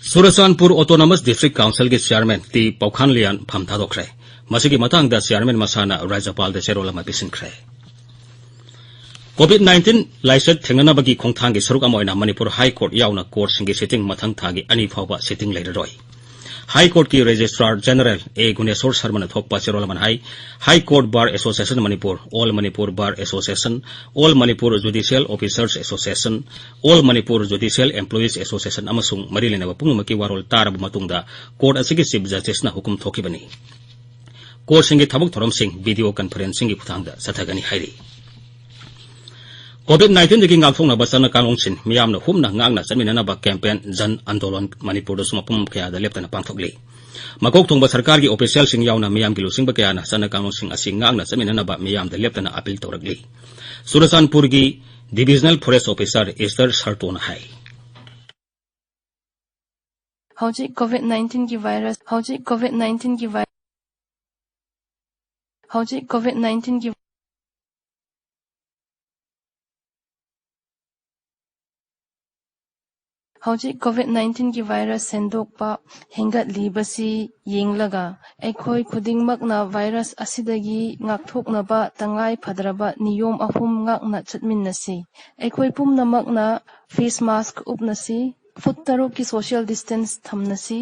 Churachandpur Autonomous District Councilꯒꯤ Chairman T Paokhanlian ꯐꯝ ꯊꯥꯗꯣꯛꯈ꯭ꯔꯦ꯫ ꯃꯁꯤꯒꯤ ꯃꯇꯥꯡꯗ Chairman ꯃꯁꯥꯅ ꯔꯥꯖ꯭ꯌꯄꯥꯜꯗ ꯆꯦꯔꯣꯜ ꯑꯃ ꯄꯤꯁꯤꯟꯈ꯭ꯔꯦ꯫ COVID nineteen ꯂꯥꯏꯆꯠ ꯊꯦꯡꯅꯅꯕꯒꯤ ꯈꯣꯡꯊꯥꯡꯒꯤ ꯁꯔꯨꯛ ꯑꯃ ꯑꯣꯏꯅ ꯃꯅꯤꯄꯨꯔ High Court ꯌꯥꯎꯅ courtꯁꯤꯡꯒꯤ sitting ꯃꯊꯪ ꯊꯥꯒꯤ ꯑꯅꯤ ꯐꯥꯎꯕ sitting ꯂꯩꯔꯔꯣꯏ꯫ High Courtꯀꯤ Registrar General ꯑꯦ ꯒꯨꯅꯦꯁꯣꯔ ꯁꯔꯃꯅ ꯊꯣꯛꯄ ꯆꯦꯔꯣꯜ ꯑꯃꯅ ꯍꯥꯏ, High Court Bar Association Manipur, All Manipur Bar Association, All Manipur Judicial Officers Association, All Manipur Judicial Employees Association ꯑꯃꯁꯨꯡ ꯃꯔꯤ ꯂꯩꯅꯕ ꯄꯨꯝꯅꯃꯛꯀꯤ ꯋꯥꯔꯣꯜ ꯇꯥꯔꯕ ꯃꯇꯨꯡꯗ court ꯑꯁꯤꯒꯤ Chief Justiceꯅ ꯍꯨꯀꯨꯝ ꯊꯣꯛꯈꯤꯕꯅꯤ꯫ Courtꯁꯤꯡꯒꯤ ꯊꯕꯛ ꯊꯧꯔꯝꯁꯤꯡ video conferencingꯒꯤ ꯈꯨꯠꯊꯥꯡꯗ ꯆꯠꯊꯒꯅꯤ ꯍꯥꯏꯔꯤ꯫ COVID nineteenꯗꯒꯤ ꯉꯥꯛꯊꯣꯛꯅꯕ ꯆꯠꯅ ꯀꯥꯡꯂꯣꯟꯁꯤꯡ ꯃꯤꯌꯥꯝꯅ ꯍꯨꯞꯅ ꯉꯥꯛꯅ ꯆꯠꯃꯤꯟꯅꯅꯕ campaign Jan Andolan ꯃꯅꯤꯄꯨꯔꯗꯁꯨ ꯃꯐꯝ ꯀꯌꯥꯗ ꯂꯦꯞꯇꯅ ꯄꯥꯡꯊꯣꯛꯂꯤ꯫ ꯃꯀꯣꯛ ꯊꯣꯡꯕ ꯁꯔꯀꯥꯔꯒꯤ officialꯁꯤꯡ ꯌꯥꯎꯅ ꯃꯤꯌꯥꯝꯒꯤ ꯂꯨꯆꯤꯡꯕ ꯀꯌꯥꯅ ꯆꯠꯅ ꯀꯥꯡꯂꯣꯟꯁꯤꯡ ꯑꯁꯤ ꯉꯥꯛꯅ ꯆꯠꯃꯤꯟꯅꯅꯕ ꯃꯤꯌꯥꯝꯗ ꯂꯦꯞꯇꯅ appeal ꯇꯧꯔꯛꯂꯤ꯫ ꯆꯨꯔꯆꯥꯟꯄꯨꯔꯒꯤ Divisional Forest Officer Esther Sartona ꯍꯥꯏ꯫ ꯍꯧꯖꯤꯛ COVID nineteenꯒꯤ virus, ꯍꯧꯖꯤꯛ COVID nineteenꯒꯤ virus, ꯍꯧꯖꯤꯛ COVID-19ꯒꯤ ꯍꯧꯖꯤꯛ COVID-19ꯒꯤ virus ꯁꯟꯗꯣꯛꯄ ꯍꯦꯟꯒꯠꯂꯤꯕꯁꯤ ꯌꯦꯡꯂꯒ, ꯑꯩꯈꯣꯏ ꯈꯨꯗꯤꯡꯃꯛꯅ virus ꯑꯁꯤꯗꯒꯤ ꯉꯥꯛꯊꯣꯛꯅꯕ ꯇꯉꯥꯏ ꯐꯗ꯭ꯔꯕ ꯅꯤꯌꯣꯝ ꯑꯍꯨꯝ ꯉꯥꯛꯅ ꯆꯠꯃꯤꯟꯅꯁꯤ꯫ ꯑꯩꯈꯣꯏ ꯄꯨꯝꯅꯃꯛꯅ face mask ꯎꯞꯅꯁꯤ, ꯐꯨꯠ ꯇꯔꯨꯛꯀꯤ social distance ꯊꯝꯅꯁꯤ,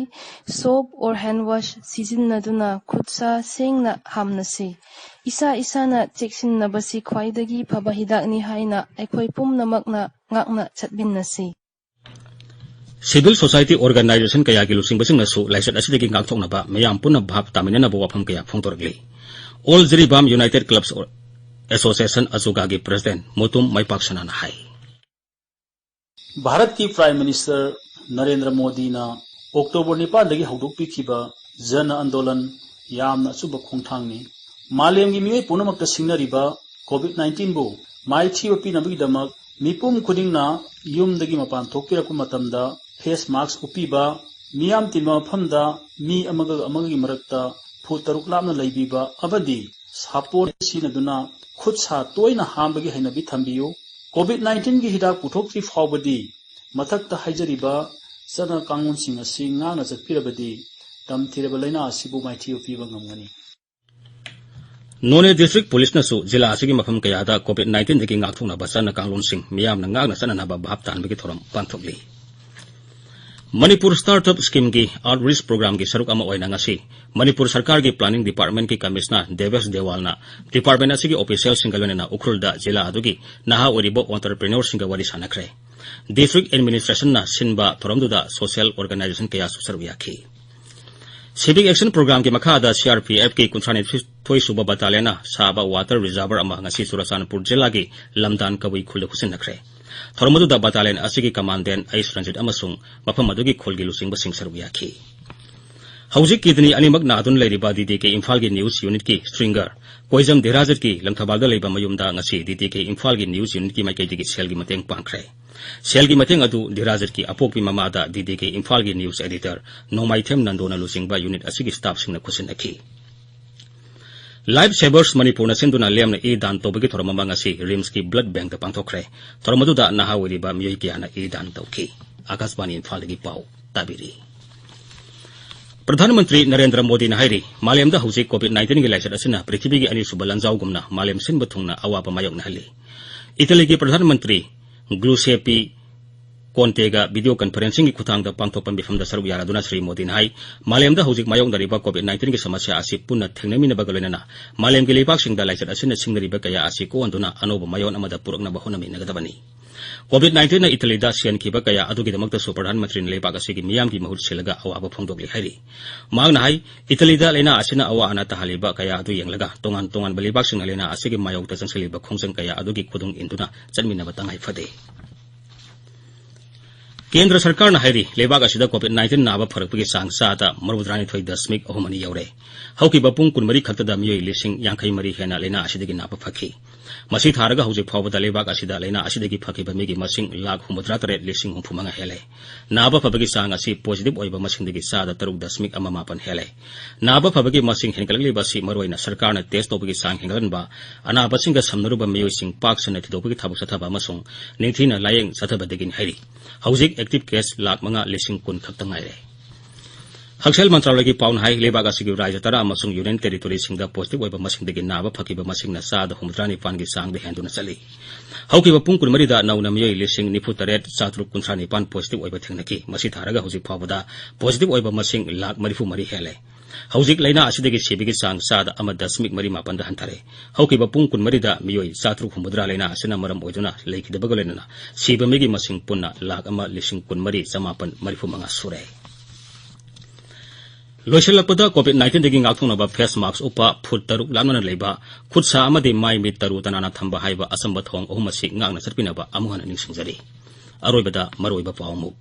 soap or hand wash ꯁꯤꯖꯤꯟꯅꯗꯨꯅ ꯈꯨꯠꯁꯥ ꯁꯦꯡꯅ ꯍꯥꯝꯅꯁꯤ꯫ ꯏꯁꯥ ꯏꯁꯥꯅ ꯆꯦꯛꯁꯤꯟꯅꯕꯁꯤ ꯈ꯭ꯋꯥꯏꯗꯒꯤ ꯐꯕ ꯍꯤꯗꯥꯛꯅꯤ ꯍꯥꯏꯅ ꯑꯩꯈꯣꯏ ꯄꯨꯝꯅꯃꯛꯅ ꯉꯥꯛꯅ ꯆꯠꯃꯤꯟꯅꯁꯤ꯫ Civil society organization ꯀꯌꯥꯒꯤ ꯂꯨꯆꯤꯡꯕꯁꯤꯡꯅꯁꯨ ꯂꯥꯏꯆꯠ ꯑꯁꯤꯗꯒꯤ ꯉꯥꯛꯊꯣꯛꯅꯕ ꯃꯤꯌꯥꯝ ꯄꯨꯟꯅ ꯚꯥꯞ ꯇꯥꯃꯤꯟꯅꯅꯕ ꯋꯥꯐꯝ ꯀꯌꯥ ꯐꯣꯡꯗꯣꯔꯛꯂꯤ꯫ All Jiribam United Clubs Association, ꯑꯖꯨꯒꯥꯒꯤ president ꯃꯣꯇꯨꯝ ꯃꯩꯄꯥꯛꯁꯅꯥꯅ ꯍꯥꯏ꯫ ꯚꯥꯔꯠꯀꯤ Prime Minister ꯅꯔꯦꯟꯗ꯭ꯔ ꯃꯣꯗꯤꯅ October ꯅꯤꯄꯥꯟꯗꯒꯤ ꯍꯧꯗꯣꯛꯄꯤꯈꯤꯕ ꯖꯟ ꯑꯟꯗꯣꯂꯟ ꯌꯥꯝꯅ ꯑꯆꯨꯝꯕ ꯈꯣꯡꯊꯥꯡꯅꯤ꯫ ꯃꯥꯂꯦꯝꯒꯤ ꯃꯤꯑꯣꯏ ꯄꯨꯝꯅꯃꯛꯇ ꯁꯤꯡꯅꯔꯤꯕ COVID-19ꯕꯨ ꯃꯥꯏꯊꯤꯕ ꯄꯤꯅꯕꯒꯤꯗꯃꯛ ꯃꯤꯄꯨꯝ ꯈꯨꯗꯤꯡꯅ ꯌꯨꯝꯗꯒꯤ ꯃꯄꯥꯟ ꯊꯣꯛꯄꯤꯔꯛꯄ ꯃꯇꯝꯗ face mask ꯎꯞꯄꯤꯕ, ꯃꯤꯌꯥꯝ ꯇꯤꯟꯕ ꯃꯐꯝꯗ ꯃꯤ ꯑꯃꯒ ꯑꯃꯒꯒꯤ ꯃꯔꯛꯇ ꯐꯨꯠ ꯇꯔꯨꯛ ꯂꯥꯞꯅ ꯂꯩꯕꯤꯕ ꯑꯃꯗꯤ ꯁꯥꯄꯣꯟ ꯁꯤꯖꯤꯟꯅꯗꯨꯅ ꯈꯨꯠ ꯁꯥ ꯇꯣꯏꯅ ꯍꯥꯝꯕꯒꯤ ꯍꯩꯅꯕꯤ ꯊꯝꯕꯤꯌꯨ꯫ COVID-19ꯒꯤ ꯍꯤꯗꯥꯛ ꯄꯨꯊꯣꯛꯇ꯭ꯔꯤ ꯐꯥꯎꯕꯗꯤ ꯃꯊꯛꯇ ꯍꯥꯏꯖꯔꯤꯕ ꯆꯠꯅ ꯀꯥꯡꯂꯣꯟꯁꯤꯡ ꯑꯁꯤ ꯉꯥꯛꯅ ꯆꯠꯄꯤꯔꯕꯗꯤ ꯇꯝꯊꯤꯔꯕ ꯂꯥꯏꯅꯥ ꯑꯁꯤꯕꯨ ꯃꯥꯏꯊꯤꯕ ꯄꯤꯕ ꯉꯝꯒꯅꯤ꯫ Noney District Policeꯅꯁꯨ ꯖꯤꯂꯥ ꯑꯁꯤꯒꯤ ꯃꯐꯝ ꯀꯌꯥꯗ COVID-19ꯗꯒꯤ ꯉꯥꯛꯊꯣꯛꯅꯕ ꯆꯠꯅ ꯀꯥꯡꯂꯣꯟꯁꯤꯡ ꯃꯤꯌꯥꯝꯅ ꯉꯥꯛꯅ ꯆꯠꯅꯅꯕ ꯚꯥꯞ ꯇꯥꯍꯟꯕꯒꯤ ꯊꯧꯔꯝ ꯄꯥꯡꯊꯣꯛꯂꯤ꯫ ꯃꯅꯤꯄꯨꯔ Startup Schemeꯒꯤ Outreach Programꯒꯤ ꯁꯔꯨꯛ ꯑꯃ ꯑꯣꯏꯅ ꯉꯁꯤ ꯃꯅꯤꯄꯨꯔ ꯁꯔꯀꯥꯔꯒꯤ Planning Departmentꯀꯤ Commissioner ꯗꯦꯕꯦꯁ ꯗꯦꯋꯥꯜꯅ department ꯑꯁꯤꯒꯤ officialꯁꯤꯡꯒ ꯂꯣꯏꯅꯅ ꯎꯈ꯭ꯔꯨꯜꯗ ꯖꯤꯂꯥ ꯑꯗꯨꯒꯤ ꯅꯍꯥ ꯑꯣꯏꯔꯤꯕ entrepreneurꯁꯤꯡꯒ ꯋꯥꯔꯤ ꯁꯥꯟꯅꯈ꯭ꯔꯦ꯫ District Administrationꯅ ꯁꯤꯟꯕ ꯊꯧꯔꯝꯗꯨꯗ social organization ꯀꯌꯥꯁꯨ ꯁꯔꯨꯛ ꯌꯥꯈꯤ꯫ Civic Action Programꯒꯤ ꯃꯈꯥꯗ CRPFꯀꯤ ꯀꯨꯟꯊ꯭ꯔꯥꯅꯤꯊꯣꯏ ꯁꯨꯕ battalionꯅ ꯁꯥꯕ water reservoir ꯑꯃ ꯉꯁꯤ ꯆꯨꯔꯆꯥꯟꯄꯨꯔ ꯖꯤꯂꯥꯒꯤ ꯂꯝꯗꯥꯟ ꯀꯕꯨꯏ ꯈꯨꯜꯗ ꯈꯨꯠꯁꯤꯟꯅꯈ꯭ꯔꯦ꯫ ꯊꯧꯔꯝ ꯑꯗꯨꯗ battalion ꯑꯁꯤꯒꯤ Commandant ꯑꯩꯁ ꯔꯟꯖꯤꯠ ꯑꯃꯁꯨꯡ ꯃꯐꯝ ꯑꯗꯨꯒꯤ ꯈꯨꯜꯒꯤ ꯂꯨꯆꯤꯡꯕꯁꯤꯡ ꯁꯔꯨꯛ ꯌꯥꯈꯤ꯫ ꯍꯧꯖꯤꯛ kidney ꯑꯅꯤꯃꯛ ꯅꯥꯗꯨꯅ ꯂꯩꯔꯤꯕ DDK ꯏꯝꯐꯥꯜꯒꯤ news unitꯀꯤ stringer ꯀꯣꯏꯖꯝ ꯙꯤꯔꯥꯖꯠꯀꯤ ꯂꯪꯊꯕꯥꯜꯗ ꯂꯩꯕ ꯃꯌꯨꯝꯗ ꯉꯁꯤ DDK ꯏꯝꯐꯥꯜꯒꯤ news unitꯀꯤ ꯃꯥꯏꯀꯩꯗꯒꯤ ꯁꯦꯜꯒꯤ ꯃꯇꯦꯡ ꯄꯥꯡꯈ꯭ꯔꯦ꯫ ꯁꯦꯜꯒꯤ ꯃꯇꯦꯡ ꯑꯗꯨ ꯙꯤꯔꯥꯖꯠꯀꯤ ꯑꯄꯣꯛꯄꯤ ꯃꯃꯥꯗ DDK ꯏꯝꯐꯥꯜꯒꯤ news editor ꯅꯣꯡꯃꯥꯏꯊꯦꯝ ꯅꯟꯗꯣꯅ ꯂꯨꯆꯤꯡꯕ unit ꯑꯁꯤꯒꯤ staffꯁꯤꯡꯅ ꯈꯨꯠꯁꯤꯟꯅꯈꯤ꯫ Life Savers ꯃꯅꯤꯄꯨꯔꯅ ꯁꯤꯟꯗꯨꯅ ꯂꯦꯝꯅ ꯏ ꯗꯥꯟ ꯇꯧꯕꯒꯤ ꯊꯧꯔꯝ ꯑꯃ ꯉꯁꯤ ꯔꯤꯝꯁꯀꯤ ꯕ꯭ꯂꯗ ꯕꯦꯡꯛꯇ ꯄꯥꯡꯊꯣꯛꯈ꯭ꯔꯦ꯫ ꯊꯧꯔꯝ ꯑꯗꯨꯗ ꯅꯍꯥ ꯑꯣꯏꯔꯤꯕ ꯃꯤꯑꯣꯏ ꯀꯌꯥꯅ ꯏ ꯗꯥꯟ ꯇꯧꯈꯤ꯫ ꯑꯀꯥꯁꯕꯥꯅꯤ ꯏꯝꯐꯥꯜꯗꯒꯤ ꯄꯥꯎ ꯇꯥꯕꯤꯔꯤ꯫ ꯄ꯭ꯔꯙꯥꯟ ꯃꯟꯇ꯭ꯔꯤ ꯅꯔꯦꯟꯗ꯭ꯔ ꯃꯣꯗꯤꯅ ꯍꯥꯏꯔꯤ, ꯃꯥꯂꯦꯝꯗ ꯍꯧꯖꯤꯛ COVID nineteenꯒꯤ ꯂꯥꯏꯆꯠ ꯑꯁꯤꯅ ꯄ꯭ꯔꯤꯊꯤꯕꯤꯒꯤ ꯑꯅꯤꯁꯨꯕ ꯂꯥꯟꯖꯥꯎꯒꯨꯝꯅ ꯃꯥꯂꯦꯝ ꯁꯤꯟꯕ ꯊꯨꯡꯅ ꯑꯋꯥꯕ ꯃꯥꯌꯣꯛꯅꯍꯜꯂꯤ꯫ ꯏꯇꯂꯤꯒꯤ ꯄ꯭ꯔꯙꯥꯟ ꯃꯟꯇ꯭ꯔꯤ ꯒ꯭ꯂꯨꯁꯦꯄꯤ ꯀꯣꯟꯇꯦꯒ ꯚꯤꯗꯤꯑꯣ ꯀꯟꯐꯔꯦꯟꯁꯤꯡꯒꯤ ꯈꯨꯠꯊꯥꯡꯗ ꯄꯥꯡꯊꯣꯛꯄ ꯃꯤꯐꯝꯗ ꯁꯔꯨꯛ ꯌꯥꯔꯗꯨꯅ ꯁ꯭ꯔꯤ ꯃꯣꯗꯤꯅ ꯍꯥꯏ, ꯃꯥꯂꯦꯝꯗ ꯍꯧꯖꯤꯛ ꯃꯥꯌꯣꯛꯅꯔꯤꯕ COVID nineteenꯒꯤ ꯁꯃꯁ꯭ꯌꯥ ꯑꯁꯤ ꯄꯨꯟꯅ ꯊꯦꯡꯅꯃꯤꯟꯅꯕꯒ ꯂꯣꯏꯅꯅ ꯃꯥꯂꯦꯝꯒꯤ ꯂꯩꯕꯥꯛꯁꯤꯡꯗ ꯂꯥꯏꯆꯠ ꯑꯁꯤꯅ ꯁꯤꯡꯅꯔꯤꯕ ꯀꯌꯥ ꯑꯁꯤ ꯀꯣꯛꯍꯟꯗꯨꯅ ꯑꯅꯧꯕ ꯃꯥꯏꯑꯣꯟ ꯑꯃꯗ ꯄꯨꯔꯛꯅꯕ ꯍꯣꯠꯅꯃꯤꯟꯅꯒꯗꯕꯅꯤ꯫ COVID nineteenꯅ ꯏꯇꯂꯤꯗ ꯁꯤꯍꯟꯈꯤꯕ ꯀꯌꯥ ꯑꯗꯨꯒꯤꯗꯃꯛꯇꯁꯨ ꯄ꯭ꯔꯙꯥꯟ ꯃꯟꯇ꯭ꯔꯤꯅ ꯂꯩꯕꯥꯛ ꯑꯁꯤꯒꯤ ꯃꯤꯌꯥꯝꯒꯤ ꯃꯍꯨꯠ ꯁꯤꯜꯂꯒ ꯑꯋꯥꯕ ꯐꯣꯡꯗꯣꯛꯂꯤ ꯍꯥꯏꯔꯤ꯫ ꯃꯍꯥꯛꯅ ꯍꯥꯏ, ꯏꯇꯂꯤꯗ ꯂꯥꯏꯅꯥ ꯑꯁꯤꯅ ꯑꯋꯥ ꯑꯅꯥ ꯇꯥꯍꯜꯂꯤꯕ ꯀꯌꯥ ꯑꯗꯨ ꯌꯦꯡꯂꯒ ꯇꯣꯉꯥꯟ ꯇꯣꯉꯥꯟꯕ ꯂꯩꯕꯥꯛꯁꯤꯡꯅ ꯂꯥꯏꯅꯥ ꯑꯁꯤꯒꯤ ꯃꯥꯌꯣꯛꯇ ꯆꯪꯁꯤꯜꯂꯤꯕ ꯈꯣꯡꯖꯪ ꯀꯌꯥ ꯑꯗꯨꯒꯤ ꯈꯨꯗꯨꯡ ꯏꯟꯗꯨꯅ ꯆꯠꯃꯤꯟꯅꯕ ꯇꯉꯥꯏ ꯐꯗꯦ꯫ ꯀꯦꯟꯗ꯭ꯔ ꯁꯔꯀꯥꯔꯅ ꯍꯥꯏꯔꯤ, ꯂꯩꯕꯥꯛ ꯑꯁꯤꯗ COVID nineteen ꯅꯥꯕ ꯐꯔꯛꯄꯒꯤ ꯆꯥꯡ ꯆꯥꯗ ꯃꯔꯤꯐꯨꯇꯔꯥꯅꯤꯊꯣꯏ ꯗꯁꯃꯤꯛ ꯑꯍꯨꯝ ꯑꯅꯤ ꯌꯧꯔꯦ꯫ ꯍꯧꯈꯤꯕ ꯄꯨꯡ ꯀꯨꯟꯃꯔꯤ ꯈꯛꯇꯗ ꯃꯤꯑꯣꯏ ꯂꯤꯁꯤꯡ ꯌꯥꯡꯈꯩ ꯃꯔꯤ ꯍꯦꯟꯅ ꯂꯥꯏꯅꯥ ꯑꯁꯤꯗꯒꯤ ꯅꯥꯕ ꯐꯈꯤ꯫ ꯃꯁꯤ ꯊꯥꯔꯒ ꯍꯧꯖꯤꯛ ꯐꯥꯎꯕꯗ ꯂꯩꯕꯥꯛ ꯑꯁꯤꯗ ꯂꯥꯏꯅꯥ ꯑꯁꯤꯗꯒꯤ ꯐꯈꯤꯕ ꯃꯤꯒꯤ ꯃꯁꯤꯡ ꯂꯥꯈ ꯍꯨꯝꯐꯨꯇꯔꯥ ꯇꯔꯦꯠ ꯂꯤꯁꯤꯡ ꯍꯨꯝꯐꯨ ꯃꯉꯥ ꯍꯦꯜꯂꯦ꯫ ꯅꯥꯕ ꯐꯕꯒꯤ ꯆꯥꯡ ꯑꯁꯤ ꯄꯣꯖꯤꯇꯤꯚ ꯑꯣꯏꯕ ꯃꯁꯤꯡꯗꯒꯤ ꯆꯥꯗ ꯇꯔꯨꯛ ꯗꯁꯃꯤꯛ ꯑꯃ ꯃꯥꯄꯟ ꯍꯦꯜꯂꯦ꯫ ꯅꯥꯕ ꯐꯕꯒꯤ ꯃꯁꯤꯡ ꯍꯦꯟꯒꯠꯂꯛꯂꯤꯕ ꯑꯁꯤ ꯃꯔꯨꯑꯣꯏꯅ ꯁꯔꯀꯥꯔꯅ ꯇꯦꯁ ꯇꯧꯕꯒꯤ ꯆꯥꯡ ꯍꯦꯟꯒꯠꯍꯟꯕ, ꯑꯅꯥꯕꯁꯤꯡꯒ ꯁꯝꯅꯔꯨꯕ ꯃꯤꯑꯣꯏꯁꯤꯡ ꯄꯥꯛ ꯁꯟꯅ ꯊꯤꯗꯣꯛꯄꯒꯤ ꯊꯕꯛ ꯆꯠꯊꯕ ꯑꯃꯁꯨꯡ ꯅꯤꯡꯊꯤꯅ ꯂꯥꯌꯦꯡ ꯆꯠꯊꯕꯗꯒꯤꯅꯤ ꯍꯥꯏꯔꯤ꯫ ꯍꯧꯖꯤꯛ ꯑꯦꯛꯇꯤꯚ ꯀꯦꯁ ꯂꯥꯈ ꯃꯉꯥ ꯂꯤꯁꯤꯡ ꯀꯨꯟ ꯈꯛꯇ ꯉꯥꯏꯔꯦ꯫ ꯍꯛꯁꯦꯜ ꯃꯟꯇ꯭ꯔꯥꯂꯌꯒꯤ ꯄꯥꯎꯅ ꯍꯥꯏ, ꯂꯩꯕꯥꯛ ꯑꯁꯤꯒꯤ ꯔꯥꯖ꯭ꯌ ꯇꯔꯥ ꯑꯃꯁꯨꯡ ꯌꯨꯅꯤꯌꯟ ꯇꯦꯔꯤꯇꯣꯔꯤꯁꯤꯡꯗ ꯄꯣꯖꯤꯇꯤꯚ ꯑꯣꯏꯕ ꯃꯁꯤꯡꯗꯒꯤ ꯅꯥꯕ ꯐꯈꯤꯕ ꯃꯁꯤꯡꯅ ꯆꯥꯗ ꯍꯨꯝꯐꯨꯇꯔꯥ ꯅꯤꯄꯥꯟꯒꯤ ꯆꯥꯡꯗ ꯍꯦꯟꯗꯨꯅ ꯆꯠꯂꯤ꯫ ꯍꯧꯈꯤꯕ ꯄꯨꯡ ꯀꯨꯟꯃꯔꯤꯗ ꯅꯧꯅ ꯃꯤꯑꯣꯏ ꯂꯤꯁꯤꯡ ꯅꯤꯐꯨ ꯇꯔꯦꯠ ꯆꯥꯇ꯭ꯔꯨꯛ ꯀꯨꯟꯊ꯭ꯔꯥ ꯅꯤꯄꯥꯟ ꯄꯣꯖꯤꯇꯤꯚ ꯑꯣꯏꯕ ꯊꯦꯡꯅꯈꯤ꯫ ꯃꯁꯤ ꯊꯥꯔꯒ ꯍꯧꯖꯤꯛ ꯐꯥꯎꯕꯗ ꯄꯣꯖꯤꯇꯤꯚ ꯑꯣꯏꯕ ꯃꯁꯤꯡ ꯂꯥꯈ ꯃꯔꯤꯐꯨ ꯃꯔꯤ ꯍꯦꯜꯂꯦ꯫ ꯍꯧꯖꯤꯛ ꯂꯥꯏꯅꯥ ꯑꯁꯤꯗꯒꯤ ꯁꯤꯕꯒꯤ ꯆꯥꯡ ꯆꯥꯗ ꯑꯃ ꯗꯁꯃꯤꯛ ꯃꯔꯤ ꯃꯥꯄꯟꯗ ꯍꯟꯊꯔꯦ꯫ ꯍꯧꯈꯤꯕ ꯄꯨꯡ ꯀꯨꯟꯃꯔꯤꯗ ꯃꯤꯑꯣꯏ ꯆꯥꯇ꯭ꯔꯨꯛ ꯍꯨꯝꯐꯨꯇꯔꯥ ꯂꯥꯏꯅꯥ ꯑꯁꯤꯅ ꯃꯔꯝ ꯑꯣꯏꯗꯨꯅ ꯂꯩꯈꯤꯗꯕꯒ ꯂꯣꯏꯅꯅ ꯁꯤꯕ ꯃꯤꯒꯤ ꯃꯁꯤꯡ ꯄꯨꯟꯅ ꯂꯥꯈ ꯑꯃ ꯂꯤꯁꯤꯡ ꯀꯨꯟꯃꯔꯤ ꯆꯃꯥꯄꯟ ꯃꯔꯤꯐꯨ ꯃꯉꯥ ꯁꯨꯔꯦ꯫ ꯂꯣꯏꯁꯤꯜꯂꯛꯄꯗ, COVID nineteenꯗꯒꯤ ꯉꯥꯛꯊꯣꯛꯅꯕ ꯐꯦꯁ ꯃꯥꯛꯁ ꯎꯞꯄ, ꯐꯨꯠ ꯇꯔꯨꯛ ꯂꯥꯞꯅꯅ ꯂꯩꯕ, ꯈꯨꯠ ꯁꯥ ꯑꯃꯗꯤ ꯃꯥꯏ ꯃꯤꯠ ꯇꯔꯨ ꯇꯅꯥꯟꯅ ꯊꯝꯕ ꯍꯥꯏꯕ ꯑꯆꯝꯕ ꯊꯧꯑꯣꯡ ꯑꯍꯨꯝ ꯑꯁꯤ ꯉꯥꯛꯅ ꯆꯠꯄꯤꯅꯕ ꯑꯃꯨꯛ ꯍꯟꯅ ꯅꯤꯡꯁꯤꯡꯖꯔꯤ꯫ ꯑꯔꯣꯏꯕꯗ ꯃꯔꯨꯑꯣꯏꯕ ꯄꯥꯎ ꯑꯃꯨꯛ꯫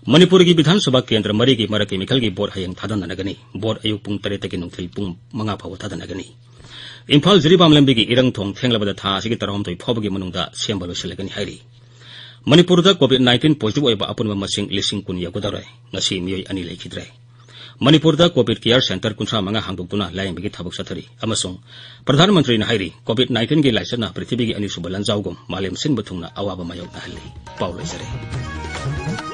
ꯃꯅꯤꯄꯨꯔꯒꯤ ꯕꯤꯙꯥꯟ ꯁꯚꯥ ꯀꯦꯟꯗ꯭ꯔ ꯃꯔꯤꯒꯤ ꯃꯔꯛꯀꯤ ꯃꯤꯈꯜꯒꯤ ꯚꯣꯠ ꯍꯌꯦꯡ ꯊꯥꯗꯅꯒꯅꯤ꯫ ꯚꯣꯠ ꯑꯌꯨꯛ ꯄꯨꯡ ꯇꯔꯦꯠꯇꯒꯤ ꯅꯨꯡꯊꯤꯜ ꯄꯨꯡ ꯃꯉꯥ ꯐꯥꯎꯕ ꯊꯥꯗꯅꯒꯅꯤ꯫ ꯏꯝꯐꯥꯜ ꯖꯤꯔꯤꯕꯥꯝ ꯂꯝꯕꯤꯒꯤ ꯏꯔꯪ ꯊꯣꯡ ꯊꯦꯡꯂꯕꯗ ꯊꯥ ꯑꯁꯤꯒꯤ ꯇꯔꯥꯍꯨꯝꯗꯣꯏ ꯐꯥꯎꯕꯒꯤ ꯃꯅꯨꯡꯗ ꯁꯦꯝꯕ ꯂꯣꯏꯁꯤꯜꯂꯒꯅꯤ ꯍꯥꯏꯔꯤ꯫ ꯃꯅꯤꯄꯨꯔꯗ COVID nineteen ꯄꯣꯖꯤꯇꯤꯚ ꯑꯣꯏꯕ ꯑꯄꯨꯟꯕ ꯃꯁꯤꯡ ꯂꯤꯁꯤꯡ ꯀꯨꯟ ꯌꯧꯒꯗꯧꯔꯦ꯫ ꯉꯁꯤ ꯃꯤꯑꯣꯏ ꯑꯅꯤ ꯂꯩꯈꯤꯗ꯭ꯔꯦ꯫ ꯃꯅꯤꯄꯨꯔꯗ ꯀꯣꯚꯤꯗ ꯀꯦꯌꯔ ꯁꯦꯟꯇꯔ ꯀꯨꯟꯊ꯭ꯔꯥ ꯃꯉꯥ ꯍꯥꯡꯗꯣꯛꯇꯨꯅ ꯂꯥꯌꯦꯡꯕꯒꯤ ꯊꯕꯛ ꯆꯠꯊꯔꯤ ꯑꯃꯁꯨꯡ ꯄ꯭ꯔꯙꯥꯟ ꯃꯟꯇ꯭ꯔꯤꯅ ꯍꯥꯏꯔꯤ, ꯀꯣꯚꯤꯗ ꯅꯥꯏꯟꯇꯤꯟꯒꯤ ꯂꯥꯏꯆꯠꯅ ꯄ꯭ꯔꯤꯊꯤꯕꯤꯒꯤ ꯑꯅꯤꯁꯨꯕ ꯂꯥꯟꯖꯥꯎꯒꯨꯝ ꯃꯥꯂꯦꯝ ꯁꯤꯟꯕ ꯊꯨꯡꯅ ꯑꯋꯥꯕ ꯃꯥꯌꯣꯛꯅꯍꯜꯂꯤ꯫ ꯄꯥꯎ ꯂꯣꯏꯖꯔꯦ꯫